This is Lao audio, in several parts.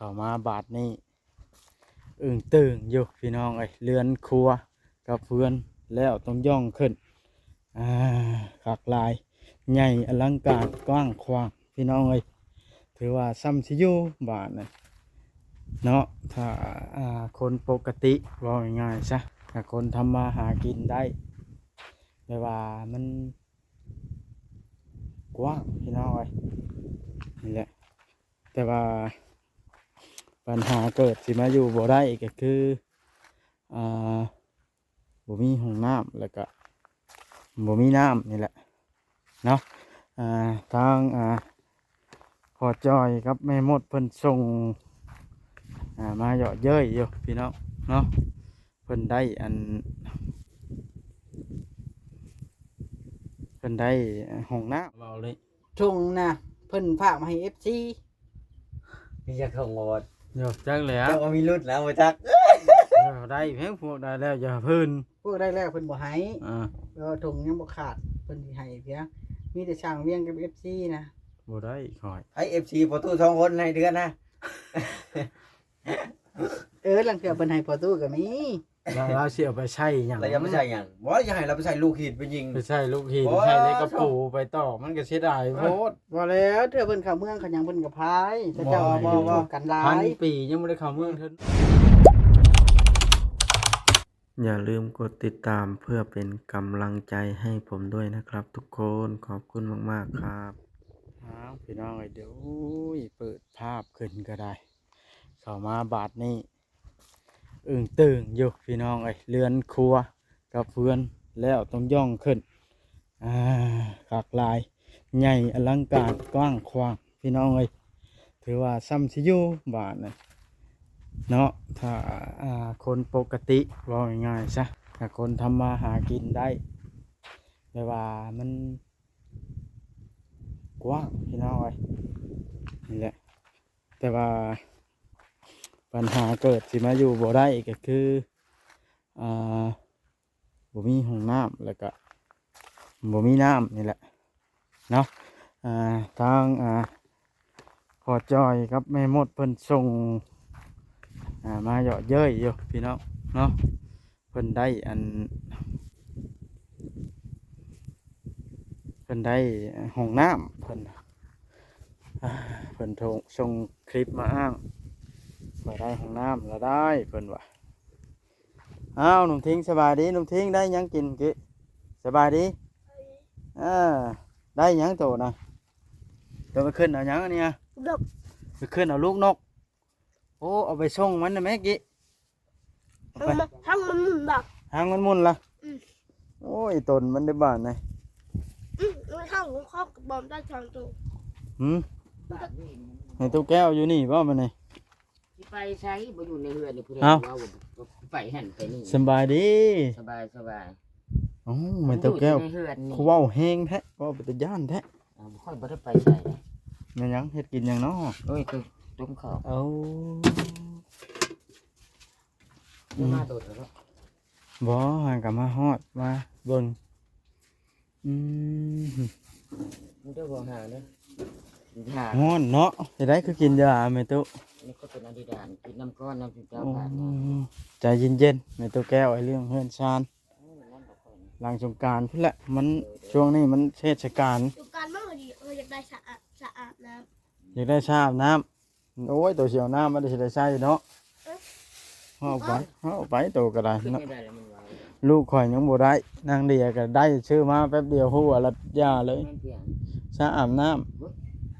ເຂົ້າມາບາດນີ້ ອຶ້ງຕຶງຢູ່ພີ່ນ້ອງເອີຍ ເຮືອນຄົວກັບເຮືອນແລ້ວຕ້ອງຍ່ອງຂຶ້ນ ອ່າ ຄັກຫຼາຍ ໃຫຍ່ອະລັງການກວ້າງຂວາງພີ່ນ້ອງເອີຍ ຖືວ່າຊ່ຳຊິຢູ່ບາດນີ້ເນາະ ຖ້າ ອ່າ ຄົນປົກກະຕິ ເວົ້າງ່າຍໆຊະ ຖ້າຄົນທຳມາຫາກິນໄດ້ ແຕ່ວ່າມັນກວ້າງພີ່ນ້ອງເອີຍ ນີ້ແຫຼະ ແຕ່ວ່າບັນຫາເກີດຊິມາຢູ່ບໍ່ໄດ້ກໍຄື ອ່າ ບໍ່ມີຫ້ອງນ້ຳ ແລ້ວກະບໍ່ມີນ້ຳນີ້ແຫຼະເນາະ ອ່າ ທາງ ອ່າ ພໍ່ຈ່ອຍກັບແມ່ມົດເພິ່ນສົ່ງ ອ່າ ມາເຍາະເຍີ້ຍຢູ່ພີ່ນ້ອງເນາະ ເພິ່ນໄດ້ອັນ ເພິ່ນໄດ້ຫ້ອງນ້ຳ ເວົ້າເລີຍ ທົ່ງນະ ເພິ່ນຝາກມາໃຫ້ເອັຟຊີ ມີຈັກຖົງບໍ່? ໂຍ ຈັກແຫຼ້ວ ເຈົ້າກໍມີລຸ້ນແລ້ວບໍ່ຈັກ ເອີ ໄດ້ແພງ ພວກໄດ້ແລ້ວຢ່າເພິ່ນ ພວກໄດ້ແລ້ວເພິ່ນບໍ່ໃຫ້ ອ່າ ແລ້ວຖົງຍັງບໍ່ຂາດ ເພິ່ນຊິໃຫ້ພຽງ ມີແຕ່ຊ່າງວຽງກັບເອັຟຊີນະ ບໍ່ໄດ້ຂ້ອຍ ໃຫ້ເອັຟຊີພໍ່ຕູ້ສອງຄົນໃຫ້ເດືອນນະ ເອີ ລາງເທື່ອເພິ່ນໃຫ້ພໍ່ຕູ້ກໍມີ. ລາວ ລາວຊິເອົາໄປໃຊ້ຫຍັງ? ລາວຈະເອົາໄປໃຊ້ຫຍັງ? ບໍ່ ຢ່າໃຫ້ລາວໄປໃຊ້ລູກຫີນໄປຍິງ ໄປໃຊ້ລູກຫີນ ບໍ່ ໃຊ້ເຫຼັກກະປູໄປຕອກ ມັນກໍເສຍດາຍໂພດ ບໍ່ແລ້ວ ເທື່ອເພິ່ນເຂົ້າເມືອງເຂົາຫຍັງ ເພິ່ນກໍພາຍ ເຂົາເຈົ້າ ບໍ່ ຢູ່ ບໍ່ ຢູ່ກັນຫຼາຍ ພັນປີຍັງບໍ່ໄດ້ເຂົ້າເມືອງເທື່ອ. ຢ່າລືມກົດຕິດຕາມເພື່ອເປັນກຳລັງໃຈໃຫ້ຜົມດ້ວຍນະຄັບທຸກຄົນ ຂອບຄຸນມາກໆຄັບ. ອ້າວ ພີ່ນ້ອງເອີຍ ໂອ້ຍ ເປີດພາບຂຶ້ນກໍໄດ້ ເຂົ້າມາບາດນີ້ ອຶ້ງຕຶງຢູ່ພີ່ນ້ອງເອີຍ ເຮືອນຄົວກັບເຮືອນແລ້ວຕ້ອງຍ່ອງຂຶ້ນ ອ່າ ຄັກຫຼາຍ ໃຫຍ່ອະລັງການກວ້າງຂວາງພີ່ນ້ອງເອີຍ ຖືວ່າຊ່ຳຊິຢູ່ບາດນີ້ເນາະ ຖ້າ ອ່າ ຄົນປົກກະຕິ ເວົ້າງ່າຍໆຊະ ຖ້າຄົນທຳມາຫາກິນໄດ້ ແຕ່ວ່າມັນກວ້າງພີ່ນ້ອງເອີຍ ນີ້ແຫຼະ ແຕ່ວ່າບັນຫາເກີດຊິມາຢູ່ບໍ່ໄດ້ກໍຄື ອ່າ ບໍ່ມີຫ້ອງນ້ຳ ແລ້ວກະບໍ່ມີນ້ຳນີ້ແຫຼະເນາະ ອ່າ ທາງ ອ່າ ພໍ່ຈ່ອຍກັບແມ່ມົດເພິ່ນສົ່ງ ອ່າ ມາເຍາະເຍີ້ຍຢູ່ພີ່ນ້ອງເນາະ ເພິ່ນໄດ້ອັນ ເພິ່ນໄດ້ຫ້ອງນ້ຳ ເພິ່ນ ເພິ່ນໂທ ສົ່ງຄລິບມາອ້າງວ່າໄດ້ຫ້ອງນ້ຳລະໄດ້ ເພິ່ນວ່າ. ອ້າວ ໜຸ່ມທິງ ສະບາຍດີ ໜຸ່ມທິງ ໄດ້ຫຍັງກິນກີ້? ສະບາຍດີ ເອີ ໄດ້ຫຍັງໂຕນະ? ໂຕໄປຂຶ້ນເອົາຫຍັງອັນນີ້? ໄປຂຶ້ນເອົາລູກນົກ. ໂອ້ ເອົາໄປສົ່ງມັນນະແມ່ກີ້ ເອົາໄປ ຫາງມັນໝຸ່ນລະ ຫາງມັນໝຸ່ນລະ ອືມ ໂອ້ຍ ຕົນມັນໄດ້ບາດນະ ອືມ ເອົາໄປເອົາຂອງກະບອມໄດ້ສອງໂຕ ຫືມ ໃຫ້ຕູ້ແກ້ວຢູ່ນີ້ບໍ່ມື້ນີ້? ຊິໄປໃສ ບໍ່ຢູ່ໃນເຮືອນນີ້ ຜູ້ໃດເວົ້າ ໄປຫັ້ນໄປນີ້ ສະບາຍດີ ສະບາຍ ສະບາຍ ໂອ້ ແມ່ຕູ້ແກ້ວ ຢູ່ໃນເຮືອນນີ້ ຄືເວົ້າແຮງແທ້ ເວົ້າເປັນຕາຢ້ານແທ້. ອ້າວ ຂ້ອຍບໍ່ໄດ້ໄປໃສເດ້ ແມ່ນຫຍັງ ເຮັດກິນຫຍັງເນາະ? ໂອ້ຍ ຕົ້ມເຂົ້າ ເອົາ ອືມ ມາໂດນແລ້ວເນາະ ບໍ່ ຫາກະມາຮອດ ມາເບິ່ງ ອືມ ມັນຈະບໍ່ຫາເດີ ຫາ ຮ້ອນເນາະ ເຮັດໃດຄືກິນຢາແມ່ຕູ້? ນີ້ກໍເປັນອະດີດານ ກິນນຳກ້ອນນຳເຈົ້າ ໂອ້ ພາກມາ ໃຈເຢັນໆ ແມ່ຕູ້ແກ້ວ ໄອ້ເລື່ອງເຮືອນຊານ ຫຼັງສົງການພຸ້ນແຫຼະ ມັນ ຊ່ວງນີ້ມັນເທດສະການ ສົງການມາພໍດີ ເອີ ຢາກໄດ້ສະອາບ ສະອາບນ້ຳ ຢາກໄດ້ສະອາບນ້ຳ ໂອ້ຍ ໂຕຊິເອົານ້ຳມາແຕ່ໃສເນາະ ເອີ ເວົ້າໄປ ເວົ້າໄປ ໂຕກໍໄດ້ເນາະ ຄືແນວໃດລະມັນວ່າ ລູກຂ້ອຍຍັງບໍ່ໄດ້ ນາງເດຍກໍໄດ້ ຊື້ມາແປັບດຽວ ຮູ້ວ່າລະຢ່າເລີຍ ແມ່ນພຽງ ສະອາບນ້ຳ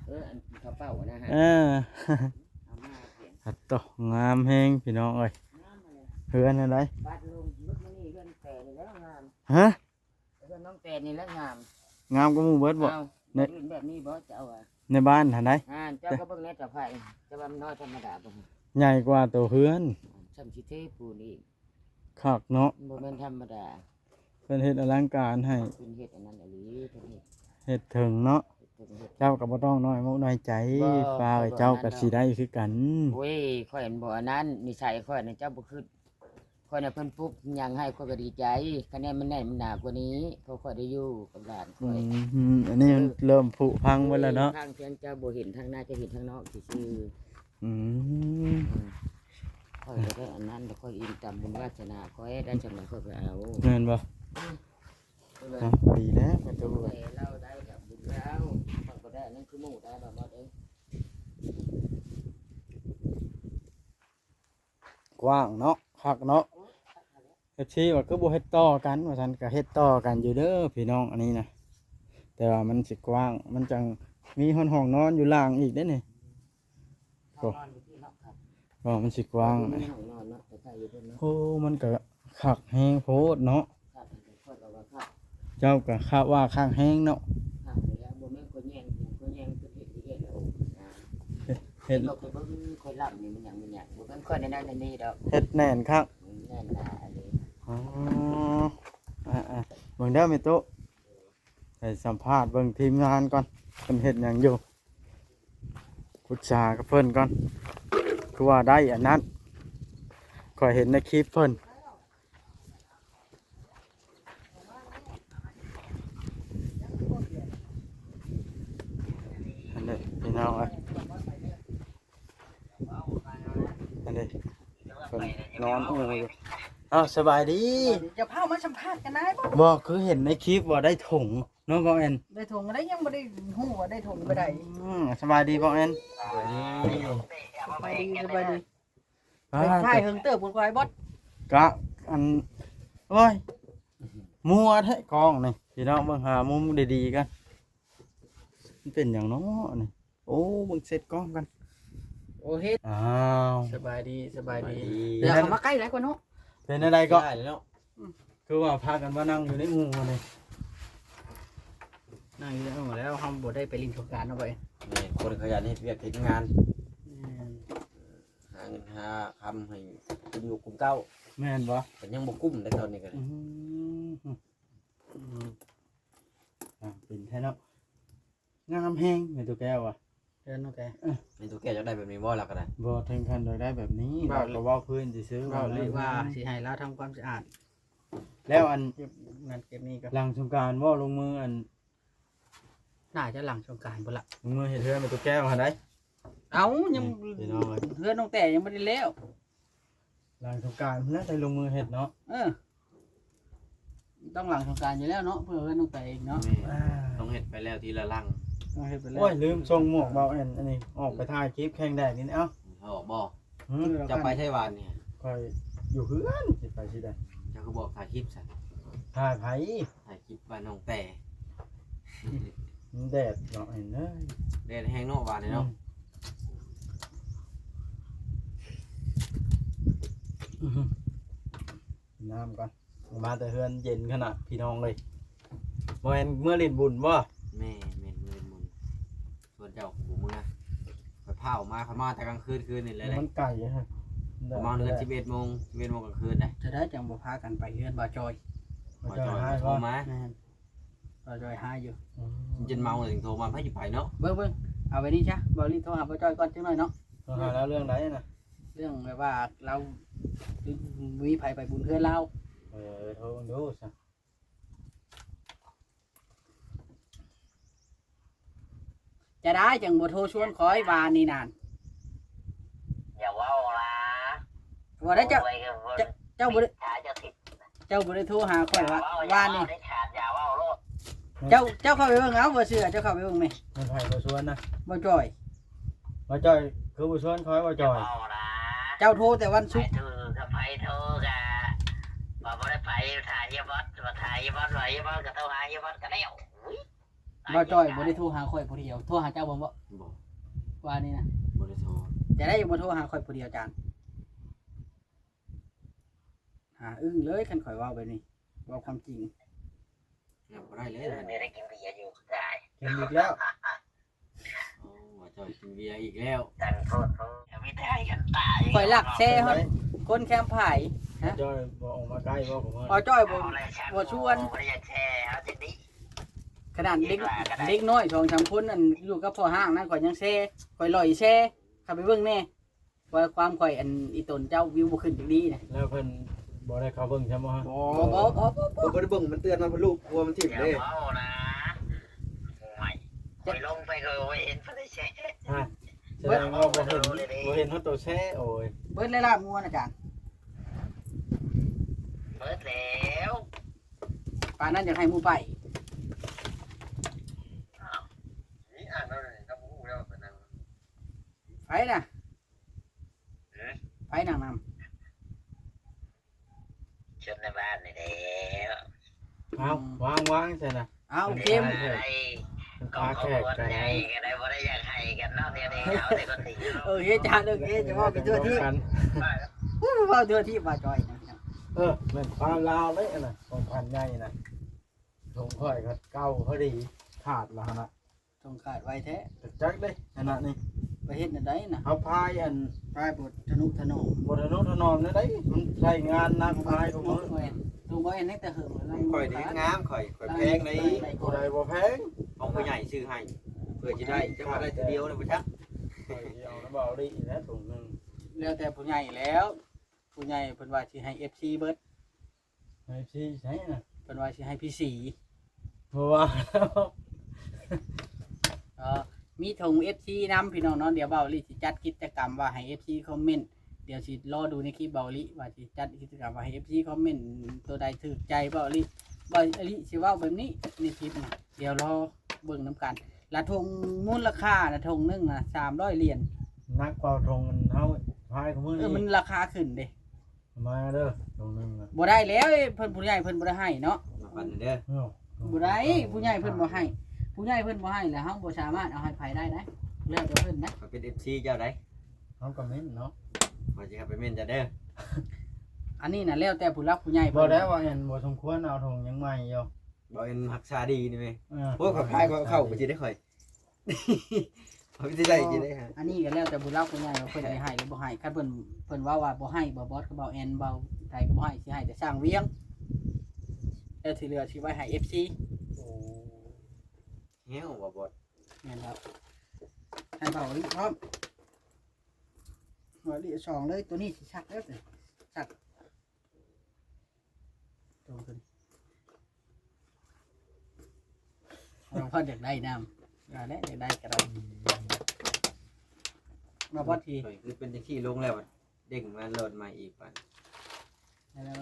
ເອີ ອັນເຂົາເປົ່ານະ ເອີ ເອົາມາພຽງ ໂຕ ງາມແຮງພີ່ນ້ອງເອີຍ ງາມຫັ້ນແຫຼະ ເຮືອນອັນໃດ ບາດລົງ ເບິດມື້ນີ້ເຮືອນແຕ່ນີ້ແລ້ວງາມ ຮະ? ເຮືອນນ້ອງແຕນນີ້ແຫຼະງາມ ງາມກວ່າໝູ່ເບິດບໍ່? ເອົາ ໃນ ແບບນີ້ບໍ່ ເຈົ້າວ່າ ໃນບ້ານຫັ້ນໃດ ອ່າ ເຈົ້າກໍເບິ່ງແດ່ ເຈົ້າໄຜ ແຕ່ວ່າມັນນ້ອຍທຳມະດາບໍ່ ໃຫຍ່ກວ່າໂຕເຮືອນ ຊ່ຳຊິເທປູນອີກ ຄັກເນາະ ບໍ່ແມ່ນທຳມະດາ ເພິ່ນເຮັດອະລັງການໃຫ້ ເພິ່ນເຮັດອັນນັ້ນອີ່ຫຼີ ເພິ່ນເຮັດ ເຮັດເຖິງເນາະ ເຮັດເຖິງ ເຮັດ ເຈົ້າກໍບໍ່ຕ້ອງນ້ອຍອົກນ້ອຍໃຈ ບໍ່ ຟ້າວ ເຈົ້າກໍຊິໄດ້ຄືກັນ ໂອ້ຍ ຂ້ອຍອັນບໍ່ອັນນັ້ນ ນິໄສຂ້ອຍນະ ເຈົ້າບໍ່ຄິດ ຂ້ອຍນະເພິ່ນປຸກຫຍັງໃຫ້ຂ້ອຍກໍດີໃຈ ຄະແນນມັນແໜ້ນມັນໜາກວ່ານີ້ ເພາະຂ້ອຍໄດ້ຢູ່ກັບຫຼານຂ້ອຍ ອືມ ອັນນີ້ມັນ ເອີ ເລີ່ມຜຸພັງເບິດແລ້ວເນາະ ທາງເທິງເຈົ້າບໍ່ເຫັນ ທາງໜ້າເຈົ້າເຫັນທາງນອກຊື່ໆ ອືມ ຂ້ອຍອີງຕາມບຸນວາສະໜາຂ້ອຍ ໄດ້ສ່ຳໃດຂ້ອຍກໍເອົາ. ແມ່ນບໍ່? ອືມ ເອີ ເອົາ ດີແລ້ວແມ່ຕູ້. ເອີ ເຮົາໄດ້ກັບບຸນແລ້ວ ຂ້ອຍບໍ່ໄດ້ອັນນັ້ນຄືໝູ່ໄດ້ບໍ່ໝົດເອີຍ. ກວ້າງເນາະ ຄັກເນາະ. ໂອ້ຍ ຄັກແທ້ແຫຼະ. ເອັຟຊີວ່າຄືບໍ່ເຮັດຕໍ່ກັນວ່າຊັ້ນ ກໍເຮັດຕໍ່ກັນຢູ່ເດີພີ່ນ້ອງ ອັນນີ້ນະ ແຕ່ວ່າມັນຊິກວ້າງ ມັນຈັ່ງມີຮອດຫ້ອງນອນຢູ່ລ່າງອີກເດ້ນີ້. ຫ້ອງນອນຢູ່ພີ້ເນາະ ຄັກ ເວົ້າມັນຊິກວ້າງ ມີຫ້ອງນອນເນາະ ໄປຖ່າຍຢູ່ເພິ່ນເນາະ. ໂອ້ ມັນກໍຄັກແຮງໂພດເນາະ. ຄັກ ຂ້ອຍກໍວ່າຄັກ ເຈົ້າກໍຄາດວ່າຄັກແຮງເນາະ. ຄັກຢູ່ແລ້ວ ບໍ່ແມ່ນຂ້ອຍແຍ່ງ ຂ້ອຍແຍ່ງເພິ່ນເຮັດ ເຮັດແລ້ວ ເຮັດ ເຮັດ ເຮົາໄປເບິ່ງ ຂ້ອຍລຳນີ້ມັນຫຍັງ ມັນຫຍັງ ບໍ່ແມ່ນຂ້ອຍແນວນັ້ນແນວນີ້ດອກ ເຮັດແໜ້ນຄັກ ອືມ ແໜ້ນໜາອີ່ຫຼີ. ອໍ ອ່າໆ ເບິ່ງເດີແມ່ຕູ້ ໄປສຳພາດເບິ່ງທີມງານກ່ອນ ເພິ່ນເຮັດຫຍັງຢູ່ ປຶກສາກັບເພິ່ນກ່ອນ. ຄືວ່າໄດ້ອັນນັ້ນ ຂ້ອຍເຫັນໃນຄລິບເພິ່ນ ອັນນີ້ພີ່ນ້ອງເອີຍ ອັນນີ້ເພິ່ນນອນອູ່ຢູ່. ອ້າວ ສະບາຍດີ. ຢ່າພາມາສຳພາດກັນນາຍບໍ່? ບໍ່ ຄືເຫັນໃນຄລິບວ່າໄດ້ຖົງເນາະ ບ່າວແອນ. ໄດ້ຖົງໄດ້ ຍັງບໍ່ໄດ້ຮູ້ວ່າໄດ້ຖົງບໍ່ໄດ້. ອືມ ສະບາຍດີບ່າວແອນ. ສະບາຍດີ ສະບາຍດີ. ອ່າ ໄປຖ່າຍເຫິງເຕີບພຸ້ນ ຂ້ອຍບອດ ກະ ອັນ ໂອ້ຍ ມົວແທ້ກ້ອງນີ້ ພີ່ນ້ອງເບິ່ງຫາມຸມດີໆກັນ. ມັນເປັນຫຍັງເນາະນີ້? ໂອ້ ເບິ່ງເຊັດກ້ອງກັນ. ໂອ້ ເຮັດ ອ້າວ ສະບາຍດີ ສະບາຍດີ. ສະບາຍດີ. ຢ່າເຂົ້າມາໃກ້ຫຼາຍກວ່າເນາະ. ເປັນແນວໃດກໍ ໄດ້ແລ້ວເນາະ. ອືມ ຄືວ່າພາກັນມານັ່ງຢູ່ໃນມຸມນີ້ ນັ່ງຢູ່ໃນມຸມແລ້ວ ເຮົາບໍ່ໄດ້ໄປຫຼິ້ນສົງການເນາະ ເອີຍ. ແມ່ນ ຄົນຂະຫຍັນເຮັດວຽກເຮັດງານ. ແມ່ນ ຫາເງິນຫາຄຳໃຫ້ກຸ້ມລູກກຸ້ມເຕົ້າ. ແມ່ນບໍ່? ກໍຍັງບໍ່ກຸ້ມເດ້ຕອນນີ້ກໍໄດ້. ອືມ ອືມ ອ່າ ເປັນແທ້ເນາະ. ງາມແຮງແມ່ຕູ້ແກ້ວວ່າ ເຮືອນນ້ອງແກ. ເອີ ແມ່ຕູ້ແກ້ວຢາກໄດ້ແບບນີ້ບໍ່? ລາວກໍໄດ້ ບໍ່ເຖິງຂັ້ນຢາກໄດ້ແບບນີ້ ເວົ້າ ລາວກໍເວົ້າພື້ນຊື່ໆ. ເວົ້າເລີຍວ່າຊິໃຫ້ລາວທຳຄວາມສະອາດ. ແລ້ວອັນ ເກັບນັ້ນເກັບນີ້ກໍ ຫຼັງສົງການບໍ່? ລົງມືອັນ ໜ້າຈະຫຼັງສົງການພຸ້ນລະ ລົງມືເຮັດເຮືອນແມ່ຕູ້ແກ້ວຫັ້ນໃດ. ເອົ້າ ຍັງ ພີ່ນ້ອງເອີຍ ເຮືອນນ້ອງແຕ້ຍັງບໍ່ໄດ້ແລ້ວ. ຫຼັງສົງການພຸ້ນແຫຼະໄດ້ລົງມືເຮັດເນາະ. ເອີ ຕ້ອງຫຼັງສົງການຢູ່ແລ້ວເນາະ ເພື່ອເຮືອນນ້ອງແຕ້ເອງເນາະ. ແມ່ນ ອ່າ ຕ້ອງເຮັດໄປແລ້ວທີລະຫຼັງ. ຕ້ອງເຮັດໄປແລ້ວ. ໂອ້ຍ ລືມສົ່ງໝວກບ່າວແອນ ອັນນີ້ ອອກໄປຖ່າຍຄລິບແຂ່ງແດດນີ້. ເອົ້າ ອອກບໍ່? ຫື ຈະໄປໃສວານນີ້? ຂ້ອຍຢູ່ເຮືອນ ຊິໄປຊິໃດ. ເຈົ້າຄືບໍ່ອອກຖ່າຍຄລິບຊັ້ນ? ຖ່າຍໃຜ? ຖ່າຍຄລິບບ້ານນ້ອງແຕ້. ມັນແດດເນາະ ເຫັນເດີ ແດດແຮງເນາະ ຫວານເນາະ. ອືມ ກິນນ້ຳກ່ອນ ມາແຕ່ເຮືອນເຢັນຂະໜາດ ພີ່ນ້ອງເອີຍ. ບໍ່ແມ່ນເມືອຫຼິ້ນບຸນບໍ່? ແມ່ນ ແມ່ນເມືອຫຼິ້ນບຸນ. ສ່ວນເຈົ້າບໍ່ເມືອ ຂ້ອຍພ້າວມາ ຂ້ອຍມາແຕ່ກາງຄືນ ຄືນນີ້ແຫຼະ. ມັນໄກເດ້ ປະມານເຮືອນສິບເອັດໂມງ ສິບເອັດໂມງກາງຄືນເດ້. ຈະໄດ້ຈັ່ງບໍ່ພາກັນໄປເຮືອນບ່າວຈ່ອຍ? ບ່າວຈ່ອຍໂທມາ. ແມ່ນ ບ່າວຈ້ອຍຫາຢູ່. ອືມ ຈົນເມົາເລີຍ ໂທມາ ໃຜຊິໄປເນາະ. ເບິ່ງໆ ເອົາໄວ້ນີ້ຊະ ບ່າວລີໂທຫາບ່າວຈ້ອຍກ່ອນຈັກໜ້ອຍເນາະ. ໂທຫາລາວເລື່ອງໃດນະ? ເລື່ອງແບບວ່າລາວມີໃຜໄປບຸນເຮືອນລາວ. ເອີ ໂທເບິ່ງດູຊະ. ຈະໄດ້ຈັ່ງບໍ່ໂທຊວນຂ້ອຍວານນີ້ນັ້ນ. ຢ່າເວົ້າລະ ບໍ່ໄດ້ ເຈົ້າ ໂອ້ຍ ເຈົ້າ ເຈົ້າບໍ່ໄດ້ ເຈົ້າບໍ່ໄດ້ໂທຫາຂ້ອຍວາ ຢ່າເວົ້າ ວານນີ້. ຢ່າເວົ້າເດັດຂາດ ຢ່າເວົ້າໂລດ. ເຈົ້າ ເຈົ້າເຂົ້າໄປເບິ່ງເອົາ ບໍ່ເຊື່ອເຈົ້າເຂົ້າໄປເບິ່ງແມ. ແມ່ນໃຜບໍ່ຊວນນະ? ບ່າວຈ່ອຍ. ບ່າວຈ່ອຍຄືບໍ່ຊວນຂ້ອຍ ບ່າວຈ່ອຍ. ເຈົ້າໂທແຕ່ວັນສຸກ. ໃຜຖືກກັບໃຜໂທກະ ວ່າບໍ່ໄດ້ໄປ ຖ້າເຮຍບອດ ວ່າຖ້າເຮຍບອດ ວ່າເຮຍບອດກໍໂທຫາເຮຍບອດກໍແລ້ວ. ບ່າວຈ່ອຍບໍ່ໄດ້ໂທຫາຂ້ອຍຜູ້ດຽວ ໂທຫາເຈົ້າບໍ່? ບໍ່ ວ່ານີ້ນະ ບໍ່ໄດ້ໂທ. ຈະໄດ້ບໍ່ໂທຫາຂ້ອຍຜູ້ດຽວຈານ? ຫາອຶ້ງເລີຍ ຄັນຂ້ອຍເວົ້າແບບນີ້ ເວົ້າຄວາມຈິງ. ຍັງບໍ່ໄດ້ເລີຍ ອືມ ນີ້ໄດ້ກິນເບຍຢູ່ ຕາຍ ກິນອີກແລ້ວ. ໂອ້ ບ່າວຈ່ອຍກິນເບຍອີກແລ້ວ. ຕັງໂທດ ມີແຕ່ໃຫ້ກັນຕາຍ. ຂ້ອຍລັກແຊຮອດຄົນແຄມຜາຍ. ຮະ ບ່າວຈ່ອຍບໍ່ອອກມາໃກ້ບໍ່? ບ່າວຈ່ອຍບໍ່ ບໍ່ຊວນ ບໍ່ໄດ້ຢາກແຊ ເອົາຈັ່ງນີ້ ຂະໜາດເດັກ ເດັກນ້ອຍສອງສາມຄົນ ອັນຢູ່ກັບພໍ່ຮ້າງນັ້ນ ຂ້ອຍຍັງແຊ ຂ້ອຍຫຼອຍແຊ ເຂົ້າໄປເບິ່ງແດ່. ວ່າຄວາມຂ້ອຍ ອັນ ອີຕົນເຈົ້າວິວບໍ່ຂຶ້ນຈັກດີນະ. ແລ້ວເພິ່ນບໍ່ໄດ້ເຂົ້າເບິ່ງໃຊ່ບໍ່? ບໍ່ ບໍ່ ບໍ່ ບໍ່ ບໍ່ໄດ້ເບິ່ງ ມັນເຕືອນມາເພິ່ນລູກ ກົວມັນຖິ້ມເດ້. ຢ່າເວົ້ານະ ໂອ້ຍ ຂ້ອຍລົງໄປກໍບໍ່ເຫັນເພິ່ນໄດ້ແຊ. ຮະ ສະແດງວ່າບໍ່ເຫັນ ບໍ່ເຫັນຮອດໂຕແຊ. ໂອ້ຍ ເບິດແລ້ວລາບງົວນະ ອາຈານ. ເປີດແລ້ວ ປານນັ້ນຢາກໃຫ້ໝູ່ໄປ. ອ້າວ ນີ້ອ່ານເອົາເລີຍ ກໍບໍ່ຮູ້ແລ້ວວ່າເປັນຫຍັງ. ໃຜນະ? ຫື? ໃຜນັ່ງນຳ? ຄົນໃນບ້ານນີ້ແຫຼະ. ເອົາ ອືມ ວາງ ວາງຊັ້ນນະ. ເອົາ ໂອເຄ ໄປ ຂອງຄອບຄົວໃຫຍ່ກໍໄດ້ ບໍ່ໄດ້ຢາກໃຫ້ກັນເນາະ ແນວນີ້ ເອົາແຕ່ຄົນດີ. ໂອເຄ ຈານ ໂອເຄ ຈະເວົ້າໄປທົ່ວທີບ ເວົ້າທົ່ວທີບວ່າຈອຍນະ. ເອີ ແມ່ນຄວາມລາວເດ້ອັນນະ ຂອງພັນໃຫຍ່ນະ. ຖົງຂ້ອຍກໍເກົ່າພໍດີ ຂາດແລ້ວຫັ້ນນະ. ຕ້ອງຂາດໄວແທ້. ຈັກເດ້ ຂະໜາດນີ້ ໄປເຮັດແນວໃດນະ? ເຮົາພາຍອັນ ພາຍບໍ່ທະນຸຖະໜອມ ບໍ່ທະນຸຖະໜອມແນວໃດ? ມັນໃຊ້ງານໜັກພາຍກວ່າມື້. ຕ້ອງບໍ່ແມ່ນແຕ່ເຫິງແລ້ວ ຂ້ອຍນີ້ງາມ ຂ້ອຍ ຂ້ອຍແພງໃດ໋. ຜູ້ໃດບໍ່ແພງ ຂອງຜູ້ໃຫຍ່ຊື້ໃຫ້ ເພື່ອຊິໄດ້ ຈັກວ່າໄດ້ເທື່ອດຽວແລ້ວບໍ່ຈັກ. ຂ້ອຍຊິເອົານຳເບົາລີແຫຼະຖົງໜຶ່ງ. ແລ້ວແຕ່ຜູ້ໃຫຍ່ແລ້ວ ຜູ້ໃຫຍ່ເພິ່ນວ່າຊິໃຫ້ເອັຟຊີເບິດ. ໃຫ້ເອັຟຊີໃສນະ? ເພິ່ນວ່າຊິໃຫ້ພີ່ສີ. ບໍ່ວ່າ ເອີ ມີຖົງເອັຟຊີນຳ ພີ່ນ້ອງເນາະ. ດຽວເບົາລີຊິຈັດກິດຈະກຳວ່າໃຫ້ເອັຟຊີຄອມເມັນ. ດຽວຊິລໍດູໃນຄລິບເບົາລີວ່າຊິຈັດກິດຈະກຳວ່າໃຫ້ເອັຟຊີຄອມເມັນ ໂຕໃດຖືກໃຈເບົາລີ. ເບົາລີຊິເວົ້າແບບນີ້ໃນຄລິບນະ. ດຽວລໍເບິ່ງນຳກັນ. ລະຖົງມູນລະຄ່ານະ ຖົງໜຶ່ງນະ ສາມຮ້ອຍຫຼຽນ. ໜັກກວ່າຖົງເຮົາພາຍຂອງມື້ນີ້. ເອີ ມັນລາຄາຂຶ້ນເດ້. ມາເດີ ຖົງໜຶ່ງນະ. ບໍ່ໄດ້ແລ້ວ ເພິ່ນ ຜູ້ໃຫຍ່ເພິ່ນບໍ່ໄດ້ໃຫ້ເນາະ. ມາປັນເດີ. ເອີ ບໍ່ໄດ້ ຜູ້ໃຫຍ່ເພິ່ນບໍ່ໃຫ້. ຜູ້ໃຫຍ່ເພິ່ນບໍ່ໃຫ້ ແລ້ວເຮົາບໍ່ສາມາດເອົາໃຫ້ໃຜໄດ້ໃດ໋. ແລ້ວແຕ່ເພິ່ນນະ. ຂ້ອຍເປັນເອັຟຊີເຈົ້າໃດ໋. ເຮົາກໍເມັນເນາະ. ຂ້ອຍຊິເຂົ້າໄປເມັນເຈົ້າເດີ. ອັນນີ້ນະ ແລ້ວແຕ່ຜູ້ຫຼັກຜູ້ໃຫຍ່ເພິ່ນ. ບໍ່ໄດ້ວ່າແມ່ນບໍ່ສົມຄວນເອົາຖົງຍັງໃໝ່ຢູ່. ບໍ່ແມ່ນຮັກສາດີນີ້ແມ. ເອີ ໂອ້ຍ ຂ້ອຍພາຍເຂົາ ເຂົາໄປຊິໄດ້ຂ້ອຍ. ເອົາໄປຊິໄດ້ຊິໄດ້ຫາ. ອັນນີ້ກໍແລ້ວແຕ່ຜູ້ຫຼັກຜູ້ໃຫຍ່ວ່າເພິ່ນຊິໃຫ້ຫຼືບໍ່ໃຫ້. ຄັນເພິ່ນ ເພິ່ນເວົ້າວ່າບໍ່ໃຫ້ ບໍ່ບອດກັບເບົາແອນ ເບົາໄທກໍບໍ່ໃຫ້ ຊິໃຫ້ແຕ່ຊ່າງວຽງ ແລ້ວທີ່ເຫຼືອຊິໄວ້ໃຫ້ເອັຟຊີ. ໂອ້ ແຮງບໍ່ບອດ. ແມ່ນແລ້ວ ໃຫ້ເບົາອີກພ້ອມ. ເອົາອີກສອງເລີຍ ໂຕນີ້ຊິຊັກເດີ ຊັກ. ຕົງຂຶ້ນ ນ້ອງພອດຢາກໄດ້ນຳ ວ່າແຫຼະ ຢາກໄດ້ກໍໄດ້. ມາບອດທີ ຂ້ອຍຄືເປັນຈັ່ງຊີ້ລົງແລ້ວ ເດ້ງມາໂຫຼດໃໝ່ອີກບາດ. ແລ້ວ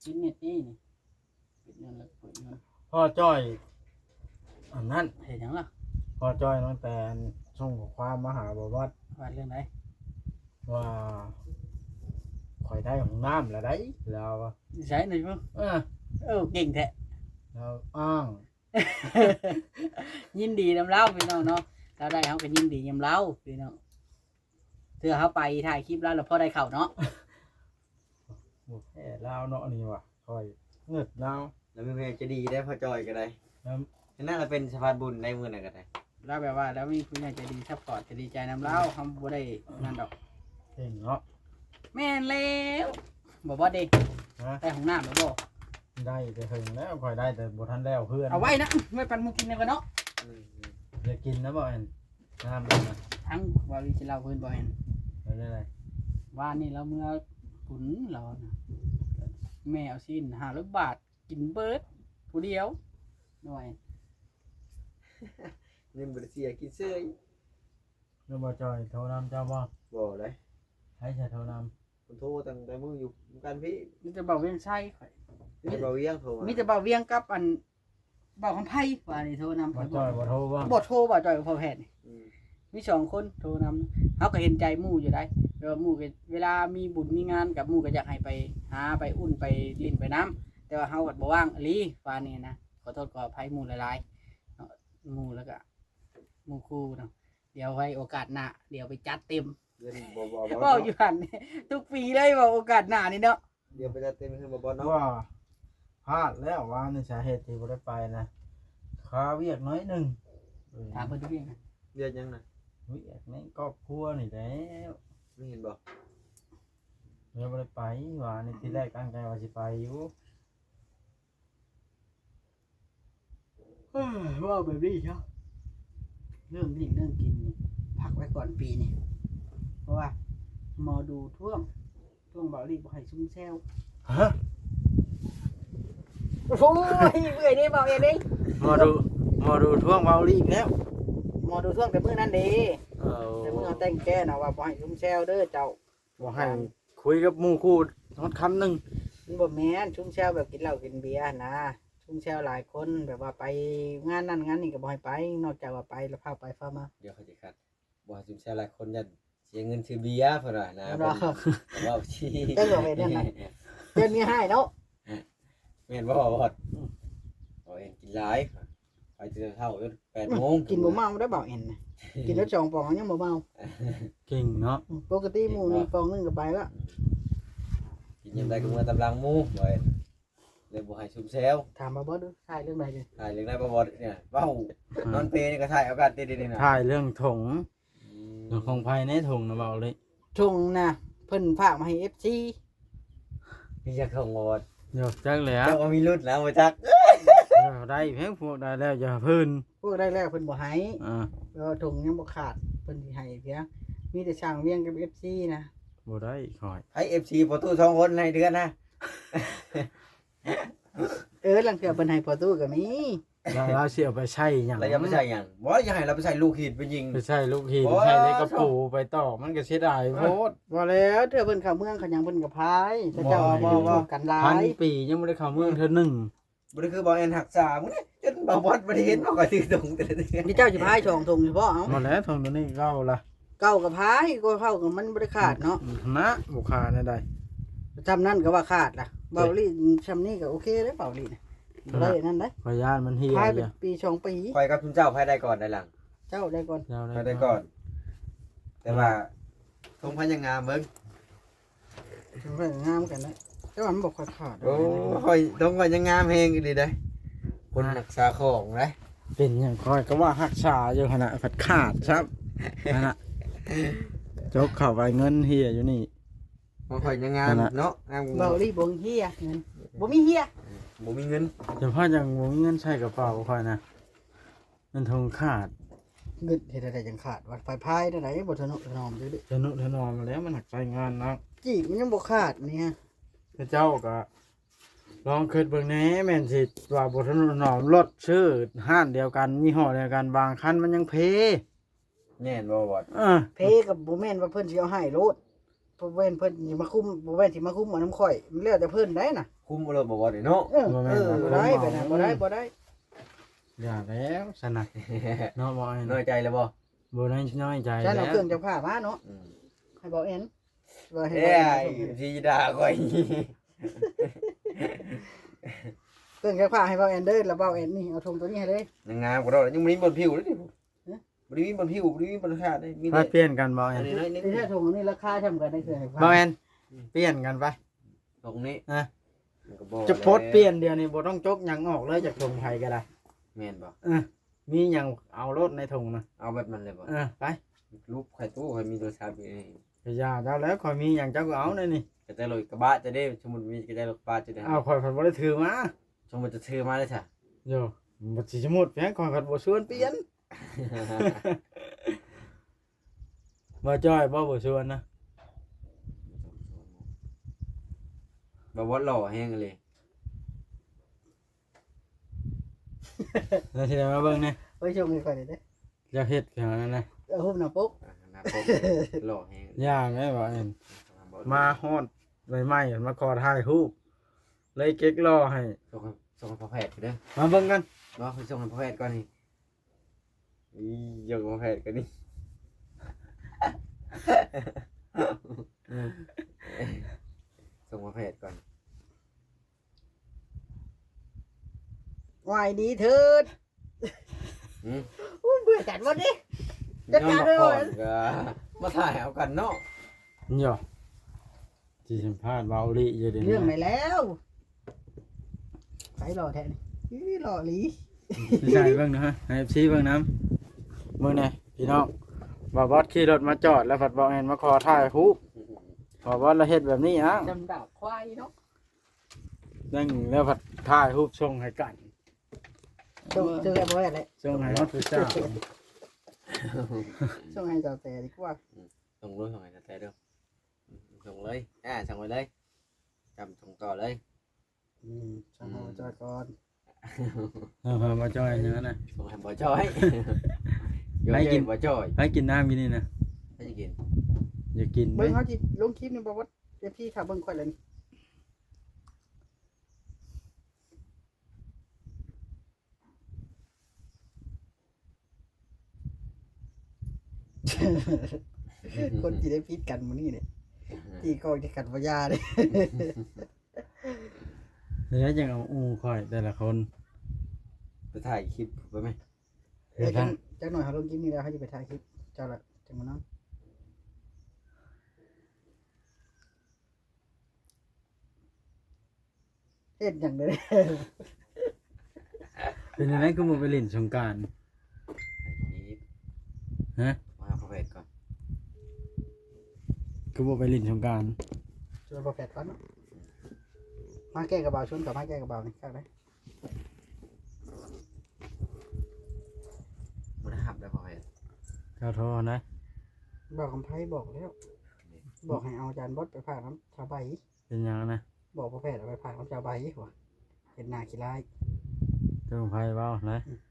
ປິດເນັດນີ້ ປິດເງິນແລ້ວເປີດເງິນ. ພໍ່ຈ້ອຍ ອັນນັ້ນ ເຮັດຫຍັງລະ? ພໍ່ຈ້ອຍຕັ້ງແຕ່ສົ່ງຂໍ້ຄວາມມາຫາບໍ່ບອດ. ວ່າເລື່ອງໃດ? ວ່າຂ້ອຍໄດ້ຫ້ອງນ້ຳແລ້ວໃດ໋ ລາວວ່າ. ຢູ່ໃສນະ? ເອີ ເອີ ເກັ່ງແທ້ ລາວອ້າງ. ຍິນດີນຳລາວພີ່ນ້ອງເນາະ ລາວໄດ້ເຮົາກໍຍິນດີນຳລາວພີ່ນ້ອງ. ເທື່ອເຮົາໄປຖ່າຍຄລິບລາວແລ້ວພໍໄດ້ເຂົ້າເນາະ. ບໍ່ແພ້ລາວເນາະ ອັນນີ້ວ່າຂ້ອຍເງິດລາວ. ລາວມີຜູ້ໃຫຍ່ໃຈດີໄດ໋ ພໍ່ຈ້ອຍກໍໄດ້. ແລ້ວ ອັນນັ້ນລະເປັນສະພານບຸນໃນມື້ນັ້ນກໍໄດ້. ລາວແບບວ່າລາວມີຜູ້ໃຫຍ່ໃຈດີຊັບພອດ ກໍດີໃຈນຳລາວ. ເຮົາບໍ່ໄດ້ນັ້ນດອກ. ເກັ່ງເນາະ. ແມ່ນແລ້ວ. ບໍ່ບອດເດ້. ຮະ? ໄດ້ຫ້ອງນ້ຳແລ້ວບໍ່? ໄດ້ແຕ່ເຖິງແລ້ວ ຂ້ອຍໄດ້ແຕ່ບໍ່ທັນແລ້ວເຮືອນ. ເອົາໄວ້ນະ ໄວ້ປັນໝູ່ກິນແລ້ວກໍເນາະ. ອືມ ຢາກກິນນະບໍ່ແອນ ນ້ຳນະ? ທັງວ່າວິຊິເລົ່າເພິ່ນບໍ່ແອນ. ເປັນຈັ່ງໃດ? ວານນີ້ລາວເມືອບຸນລາວນະ ແມ່ເອົາຊີ້ນຫ້າຮ້ອຍບາດ ກິນເບິດຜູ້ດຽວ. ໂດຍ ເງິນບໍ່ໄດ້ເສຍ ກິນເສີຍ. ແລ້ວບໍ່ຈ່ອຍໂທນຳເຈົ້າບໍ່? ບໍ່ເດ້. ໃຜຈະໂທນຳ? ເພິ່ນໂທຕັ້ງແຕ່ມື້ຢູ່ນຳກັນພີ້. ມີແຕ່ບ່າວວຽງໄຊຂ້ອຍ. ມີແຕ່ບ່າວວຽງໂທມາ. ມີແຕ່ບ່າວວຽງກັບອັນ ບ່າວຄຳໄພ ວ່ານີ້ໂທນຳ. ບ່າວຈ່ອຍບໍ່ໂທບໍ່? ບໍ່ໂທ ບ່າວຈ່ອຍກັບພໍ່ແພດນີ້. ອືມ ມີສອງຄົນໂທນຳ. ເຮົາກໍເຫັນໃຈໝູ່ຢູ່ໃດ໋ ແຕ່ວ່າໝູ່ກໍເວລາມີບຸນມີງານກັບໝູ່ກໍຢາກໃຫ້ໄປຫາໄປອຸ່ນໄປຫຼິ້ນໄປນຳ ແຕ່ວ່າເຮົາກໍບໍ່ວ່າງອີ່ຫຼີ ວ່ານີ້ນະ. ຂໍໂທດຂໍອະໄພໝູ່ຫຼາຍໆເນາະ ໝູ່ແລ້ວກໍໝູ່ຄູ່ເນາະ. ດຽວໄວ້ໂອກາດໜ້າ ດຽວໄປຈັດເຕັມ. ເງິນບໍ່ ບໍ່ ບໍ່ ເວົ້າຢູ່ຫັ້ນ ທຸກປີເລີຍ ເວົ້າໂອກາດໜ້ານີ້ເນາະ. ດຽວໄປຈັດເຕັມເຮືອນບໍ່ບອດເນາະ. ວ່າພາດແລ້ວ ວ່າໃນສາເຫດທີ່ບໍ່ໄດ້ໄປນະ ຄາວຽກໜ້ອຍໜຶ່ງ. ເອີ ຖາມເພິ່ນຢູ່ວຽກນະ. ວຽກຫຍັງນະ? ວຽກໃນຄອບຄົວນີ້ແຫຼະ. ແມ່ນບໍ່? ເລີຍບໍ່ໄດ້ໄປ ວ່າໃນທີແລກຕັ້ງໃຈວ່າຊິໄປຢູ່. ເອີ ເວົ້າແບບນີ້ຊະ ເລື່ອງຫຼິ້ນເລື່ອງກິນນີ້ ພັກໄວ້ກ່ອນປີນີ້ ເພາະວ່າໝໍດູທ້ວງ ທ້ວງເບົາລີບໍ່ໃຫ້ຊຸມແຊວ. ຮະ? ໂອ້ຍ ເມື່ອຍເດ້ເບົາເອເດ້. ໝໍດູ ໝໍດູທ້ວງເບົາລີອີກແລ້ວ. ໝໍດູທ້ວງແຕ່ມື້ນັ້ນເດ້. ເອີ ແຕ່ມື້ເຮົາແຕ່ງແກ້ນະວ່າບໍ່ໃຫ້ຊຸມແຊວເດີເຈົ້າ. ບໍ່ໃຫ້ ຄຸຍກັບໝູ່ຄູ່ຮອດຄຳໜຶ່ງ. ມັນບໍ່ແມ່ນຊຸມແຊວແບບກິນເຫຼົ້າກິນເບຍຫັ້ນນະ, ຊຸມແຊວຫຼາຍຄົນ ແບບວ່າໄປງານນັ້ນງານນີ້ກໍບໍ່ໃຫ້ໄປ, ນອກຈາກວ່າໄປແລ້ວພາໄປພາມາ. ດຽວຂ້ອຍຊິຄັດ ບໍ່ໃຫ້ຊຸມແຊວຫຼາຍຄົນ ຢ້ານເສຍເງິນຊື້ເບຍ ເພິ່ນວ່ານະ. ແມ່ນບໍ່? ເພິ່ນ ເວົ້າຊິ ເຈົ້າກໍເປັນນັ້ນນະ ເຈົ້ານີ້ຮ້າຍເນາະ. ແມ່ນບໍ່ ບອດ? ອືມ ເວົ້າເຫັນກິນຫຼາຍ ໄປແຕ່ເຊົ້າຈົນແປດໂມງ ກິນບໍ່ເມົາໄດ໋ ເວົ້າເຫັນນະ ກິນໄດ້ສອງປອງຍັງບໍ່ເມົາ. ເກັ່ງເນາະ. ອືມ ປົກກະຕິໝູ່ນີ້ປອງໜຶ່ງກໍໄປລະ. ອືມ ກິນຍາມໃດກໍເມືອຕາມຫຼັງໝູ່ ເວົ້າເຫັນ. ເລີຍບໍ່ໃຫ້ຊຸມແຊວ. ຖາມບ່າວບອດດູ ຖ່າຍເລື່ອງໃດນີ້? ຖ່າຍເລື່ອງໃດບ່າວບອດນີ້? ເວົ້າ ອ່າ ນອນເປນີ້ກໍຖ່າຍເອົາກັນຕິ ນີ້ນະ. ຖ່າຍເລື່ອງຖົງ. ອືມ ເລື່ອງຂອງໃຜແດ່ຖົງນະ ເວົ້າເລີຍ. ຖົງນະ ເພິ່ນຝາກມາໃຫ້ເອັຟຊີ. ມີຈັກຖົງບໍ່ບອດ? ໂຍ ຈັກແລ້ວ ຈັກວ່າມີລຸ້ນນະ ບໍ່ຈັກ. ເອີ ໄດ້ແພງ ພວກໄດ້ແລ້ວຢ່າເພິ່ນ ພວກໄດ້ແລ້ວເພິ່ນບໍ່ໃຫ້. ອ່າ ເອີ ຖົງຍັງບໍ່ຂາດ ເພິ່ນຊິໃຫ້ພຽງ ມີແຕ່ຊ່າງວຽງກັບເອັຟຊີນະ. ບໍ່ໄດ້ຂ້ອຍ ໃຫ້ເອັຟຊີພໍ່ຕູ້ສອງຄົນໃຫ້ເດືອນນະ. ເອີ ລາງເທື່ອເພິ່ນໃຫ້ພໍ່ຕູ້ກໍມີ. ລາວ ລາວຊິເອົາໄປໃຊ້ຫຍັງ? ລາວຈະເອົາໄປໃຊ້ຫຍັງ? ບໍ່ ຢ່າໃຫ້ລາວໄປໃຊ້ລູກຫີນໄປຍິງ ໄປໃຊ້ລູກຫີນ ໂອ້ ໃຊ້ເຫຼັກກະປູ ໂທ້ ໄປຕອກ ມັນກໍເສຍດາຍໂພດ. ບໍ່ແລ້ວ ເທື່ອເພິ່ນເຂົ້າເມືອງເຂົາຫຍັງເພິ່ນກໍພາຍ ເຂົາເຈົ້າ ບໍ່ ຢູ່ ບໍ່ ຢູ່ກັນຫຼາຍ ພັນປີຍັງບໍ່ໄດ້ເຂົ້າເມືອງເທື່ອໜຶ່ງ. ບໍ່ໄດ້ຄືບໍ່ແມ່ນຮັກສາມື້ນີ້ ຈົນບ່າວບອດບໍ່ໄດ້ເຫັນວ່າຂ້ອຍຖືຖົງແຕ່ລະເທື່ອ. ນີ້ເຈົ້າຊິພາຍສອງຖົງນີ້ບໍ່? ເອົາ ບໍ່ແລ້ວ ຖົງໂຕນີ້ເກົ່າລະ ເກົ່າກໍພາຍ ກໍເກົ່າກໍມັນບໍ່ໄດ້ຂາດເນາະ. ນະ ບໍ່ຂາດແນວໃດ? ຊ່ຳນັ້ນກໍວ່າຂາດລະ ເວົ້າລີ້ ຊ່ຳນີ້ກໍໂອເຄເດ້ ເວົ້າລີ້ນະ ບໍ່ໄດ້ນັ້ນເດ້. ຂ້ອຍຢ້ານມັນເຫ່ຍ ພາຍເປັນປີສອງປີ. ຂ້ອຍກັບຊຸມເຈົ້າໃຜໄດ້ກ່ອນໄດ້ຫຼັງ? ເຈົ້າໄດ້ກ່ອນ. ເຈົ້າໄດ້ ຂ້ອຍໄດ້ກ່ອນ ແຕ່ວ່າ ອ່າ ຖົງໄຜຍັງງາມເບິ່ງ. ເພິ່ນງາມກັນນະ ແຕ່ວ່າມັນບໍ່ຄ່ອຍຂາດ. ໂອ້ຍ ຖົງຂ້ອຍຍັງງາມແຮງອີ່ຫຼີເດ້ ຄົນຮັກສາຂອງເດ້. ເປັນຫຍັງຂ້ອຍກໍວ່າຮັກສາຢູ່ຫັ້ນນະ ພັດຂາດຊ້ຳຫັ້ນນະ. ຈົກເຂົ້າໄປເງິນເຮ່ຍຢູ່ນີ້ ຂອງຂ້ອຍຍັງງາມເນາະ ງາມ. ເວົ້າອີ່ຫຼີ ບໍ່ເຮ່ຍ ເງິນບໍ່ມີເຮ່ຍ ບໍ່ມີເງິນ. ແຕ່ພາດຍັງບໍ່ມີເງິນໃສ່ກະເປົາຂ້ອຍນະ. ມັນຖົງຂາດ ເງິນເຮັດແນວໃດຈັ່ງຂາດ ວັດໄຟພາຍແນວໃດບໍ່ທະນຸຖະໜອມຢູ່ເດ້. ທະນຸຖະໜອມແລ້ວ ມັນຫາກໃຊ້ງານໜັກ ກີບມັນຍັງບໍ່ຂາດນີ້. ເຂົາເຈົ້າກໍລອງຄິດເບິ່ງແດ່ ແມ່ນຊິວ່າບໍ່ທະນຸຖະໜອມ ລົດຊື້ຮ້ານດຽວກັນ ຍີ່ຫໍ້ດຽວກັນ ບາງຄັນມັນຍັງເພ. ແມ່ນບໍ່ບອດ? ເອີ ເພກໍບໍ່ແມ່ນວ່າເພິ່ນຊິເອົາໃຫ້ໂລດ ບໍ່ແມ່ນເພິ່ນຊິມາຄຸມ ບໍ່ແມ່ນຊິມາຄຸມເອົານຳຂ້ອຍ ມັນແລ້ວແຕ່ເພິ່ນໄດ໋ນະ. ຄຸມເອົາໂລດບໍ່ບອດນີ້ເນາະ. ເອີ ບໍ່ແມ່ນ ເອີ ບໍ່ໄດ້ ບໍ່ໄດ້ ບໍ່ໄດ້ ຢ່າແລ້ວຊັ້ນນະ ເນາະ. ບໍ່ ນ້ອຍໃຈແລ້ວບໍ່? ບໍ່ໄດ້ນ້ອຍໃຈ. ຊັ້ນເອົາເຄື່ອງຈັກຜ້າມາເນາະ. ອືມ ໃຫ້ເບົາແອນ ວ່າໃຫ້ເບົາແອນ ຊິດ່າຂ້ອຍ. ເຄື່ອງຈັກຜ້າໃຫ້ເບົາແອນເດີ ແລ້ວເບົາແອນນີ້ເອົາຖົງໂຕນີ້ໃຫ້ເລີຍ. ຍັງງາມກວ່າດອກ ຍັງບໍ່ໄດ້ມີບ່ອນຜິວເລີຍ. ບໍ່ໄດ້ມີບ່ອນຜິວ ບໍ່ໄດ້ມີບ່ອນຂາດເດ້ ມີແຕ່ ໄປປ່ຽນກັນບໍ່ແອນ? ອັນນີ້ໜ້ອຍໜຶ່ງ ແທ້ຖົງອັນນີ້ລາຄາຊ່ຳກັນໄດ້ເທື່ອ. ບໍ່ແອນ ປ່ຽນກັນໄປ ຖົງນີ້ ຮະ ມັນກໍບໍ່ ຈະປົດປ່ຽນດຽວນີ້ ບໍ່ຕ້ອງຈົກຫຍັງອອກເລີຍ ຈາກຖົງໃຜກໍໄດ້. ແມ່ນບໍ່? ເອີ ມີຫຍັງເອົາໂລດໃນຖົງນະ. ເອົາແບບນັ້ນເລີຍບໍ່? ເອີ ໄປ ລູກຂ້ອຍຕູ້ ຂ້ອຍມີໂທລະສັບຢູ່ນີ້. ກໍຢ່າເຈົ້າແລ້ວ ຂ້ອຍມີຫຍັງເຈົ້າກໍເອົາໃນນີ້. ກະແຕ່ລົດກະບະຈະເດ້ ສົມມຸດມີກະແຕ່ລົດກະບະຈະເດ້. ເອົາ ຂ້ອຍພັດບໍ່ໄດ້ຖືມາ. ສົມມຸດຈະຖືມາເລີຍຊະ. ໂຢ ບໍ່ຊິສົມມຸດແພງ ຂ້ອຍພັດບໍ່ຊວນປ່ຽນ. ບໍ່ຈ້ອຍບໍ່ ບໍ່ຊວນນະ. ບໍ່ ບໍ່ຫຼໍ່ແຮງອີ່ຫຼີ. ແລ້ວຊິໄດ້ມາເບິ່ງແດ່. ໄວ້ຊົມໃຫ້ຂ້ອຍແດ່ເດີ. ຢາກເຮັດແບບນັ້ນນະ. ເອີ ຮູບໜ້າປົກ ອ່າ ໜ້າປົກ ຫຼໍ່ແຮງ. ຢ່າແມ່ນບໍ່ອັນ ມາຮອດໃໝ່ໆ ມາຂໍຖ່າຍຮູບ ເລີຍເກັກຫຼໍ່ໃຫ້. ສົ່ງໃຫ້ ສົ່ງໃຫ້ພໍ່ແພດເດີ. ມາເບິ່ງກັນເນາະ ສົ່ງໃຫ້ພໍ່ແພດກ່ອນນີ້. ອີ ຢາກພໍ່ແພດກັນນີ້ ສົ່ງພໍ່ແພດກ່ອນ. ຫວາຍດີເທີດ. ຫືມ? ໂອ້ຍ ເບື່ອກັນໝົດເດ້. ຈັດການເລີຍ ກໍມາຖ່າຍເອົາກັນເນາະ. ເນາະ ຊິສຳພາດເວົ້າອີ່ຫຼີຢູ່ເດ. ເລື່ອງໃດແລ້ວ ໃຜຫຼໍ່ແທ້ນີ້? ອີ ຫຼໍ່ອີ່ຫຼີ. ໃສ່ເບິ່ງນະ ໃຫ້ເອັຟຊີເບິ່ງນຳ. ເບິ່ງແດ່ພີ່ນ້ອງ ບ່າວບອດຂີ່ລົດມາຈອດ ແລ້ວພັດເບົາແອນມາຂໍຖ່າຍຮູບ. ບ່າວບອດລະເຮັດແບບນີ້ອະ ຈຳດາບຄວາຍເນາະ. ນັ້ນແລ້ວພັດຖ່າຍຮູບສົ່ງໃຫ້ກັນ. ສົ່ງ ສົ່ງໃຫ້ບໍ່ແອນແຫຼະ ສົ່ງໃຫ້ຮອດຜູ້ສາວ ສົ່ງໃຫ້ສາວແຕດີກວ່າ. ອືມ ສົ່ງໂລດ ສົ່ງໃຫ້ສາວແຕເດີ. ອືມ ສົ່ງເລີຍ ອ່າ ສົ່ງໄປເລີຍ ຈຳສົ່ງຕໍ່ເລີຍ. ອືມ ສົ່ງໃຫ້ ອືມ ບ່າວຈ້ອຍກ່ອນ. ເອີ ບ່າວຈ້ອຍນັ້ນນະ ສົ່ງໃຫ້ບ່າວຈ້ອຍ. ໃຫ້ກິນ ບ່າວຈ້ອຍ ໃຫ້ກິນນ້ຳຢູ່ນີ້ນະ. ໃຫ້ກິນ ຢາກກິນ. ເບິ່ງເຮົາຊິລົງຄລິບນີ້ບໍ່? ເອັຟຊີ ຖ້າເບິ່ງຂ້ອຍແລ້ວນີ້ ຄົນຊິໄດ້ຜິດກັນມື້ນີ້ເດ້ ຕີກອງຈະກັນບໍ່ຢ່າເດ້ ແລ້ວຈັ່ງເອົາອູ່ຂ້ອຍແຕ່ລະຄົນ ໄປຖ່າຍຄລິບໄປໄໝ? ເອີ ຈັກ ຈັກໜ້ອຍເຮົາລົງຄລິບນີ້ແລ້ວ ເຮົາຈະໄປຖ່າຍຄລິບເຈົ້າລະ ຈັ່ງມານອນ. ເຮັດຫຍັງເດ້? ເປັນຈັ່ງໃດຄືບໍ່ໄປຫຼິ້ນສົງການ? ຮະ? ມາຫາພໍ່ແພດກ່ອນ. ຄືບໍ່ໄປຫຼິ້ນສົງການ? ຊວນພໍ່ແພດກ່ອນເນາະ. ມາແກ້ກະບ່າວ ຊວນເຂົາມາແກ້ກະບ່າວນີ້ ຄັກເດ້. ບໍ່ໄດ້ຮັບແລ້ວພໍ່ແພດ. ເຈົ້າໂທນະ? ບ່າວຄຳໄພບອກແລ້ວ ບອກໃຫ້ເອົາອາຈານບອດໄປຝາກນຳຊາວໃບ. ເປັນຫຍັງນະ? ບອກພໍ່ແພດເອົາໄປຝາກນຳຊາວໃບວ່າ ເຮັດໜ້າຂີ້ຮ້າຍ. ເຈົ້າຄຳໄພເວົ້ານະ? ອືມ.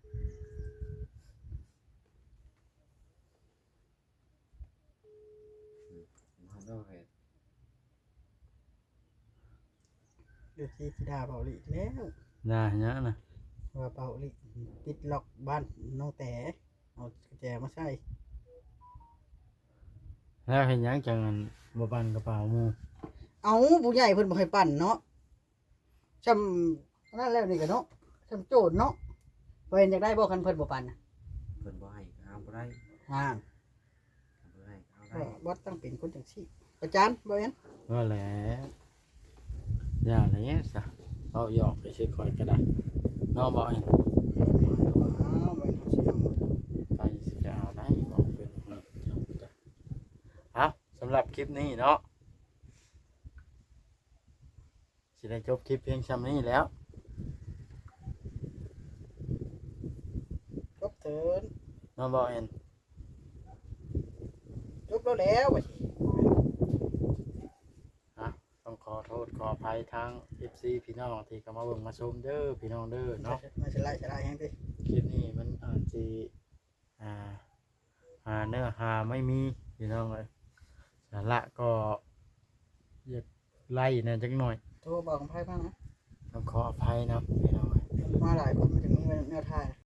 ເອັຟຊີຊິດ່າເບົາຫຼີກແລ້ວ. ດ່າຫຍັງນະ? ວ່າເບົາຫຼີກປິດລັອກບ້ານນ້ອງແຕ ເອົາກະແຈມາໃສ່. ແລ້ວເຮັດຫຍັງຈັ່ງອັນບໍ່ປັ່ນກະເປົາໝູ່? ເອົ້າ ຜູ້ໃຫຍ່ເພິ່ນບໍ່ໃຫ້ປັ່ນເນາະ. ຊ່ຳອັນນັ້ນແລ້ວນີ້ກະເນາະ ຊ່ຳໂຈນເນາະ. ບໍ່ເຫັນຢາກໄດ້ບໍ່ ຄັນເພິ່ນບໍ່ປັ່ນນະ? ເພິ່ນບໍ່ໃຫ້ກະເອົາບໍ່ໄດ້. ອ່າ ບໍ່ໃຫ້ກະເອົາໄດ້. ບໍ່ ບໍ່ຕ້ອງເປັນຄົນຈັ່ງຊີ້ ອາຈານບໍ່ແມ່ນ. ວ່າແຫຼະ ຢ່າແຫຼະຊະ ເວົ້າຫຍອກຊື່ໆ ຂ້ອຍກະໄດ້ເນາະ ບໍ່ແມ່ນ. ອ້າວ ບໍ່ແມ່ນເຮົາຊິເອົາ ໃຜຊິເອົາໄດ້ ເວົ້າເປັນ. ເອົ້າ ສຳລັບຄລິບນີ້ເນາະ ຊິໄດ້ຈົບຄລິບພຽງຊ່ຳນີ້ແລ້ວ. ຈົບເທີນ ເນາະ ບໍ່ແອນ? ຈົບແລ້ວແລ້ວ. ອ່ະ ຕ້ອງຂໍໂທດຂໍອະໄພທາງເອັຟຊີພີ່ນ້ອງທີ່ເຂົ້າມາເບິ່ງມາຊົມເດີພີ່ນ້ອງເດີເນາະ. ມາສະໄລສະໄລແຮງຕິ ຄລິບນີ້ມັນອາດຊິ ອ່າ ຫາເນື້ອຫາໄມ່ມີພີ່ນ້ອງເອີຍ ສາລະກໍຢາກໄລ່ແດ່ຈັກໜ້ອຍ. ໂທບອກຂອງໃຜມານະ? ຕ້ອງຂໍອະໄພນຳພີ່ນ້ອງເອີຍ ມາຫຼາຍຄົນມັນຈະມີແນວຖ່າຍ.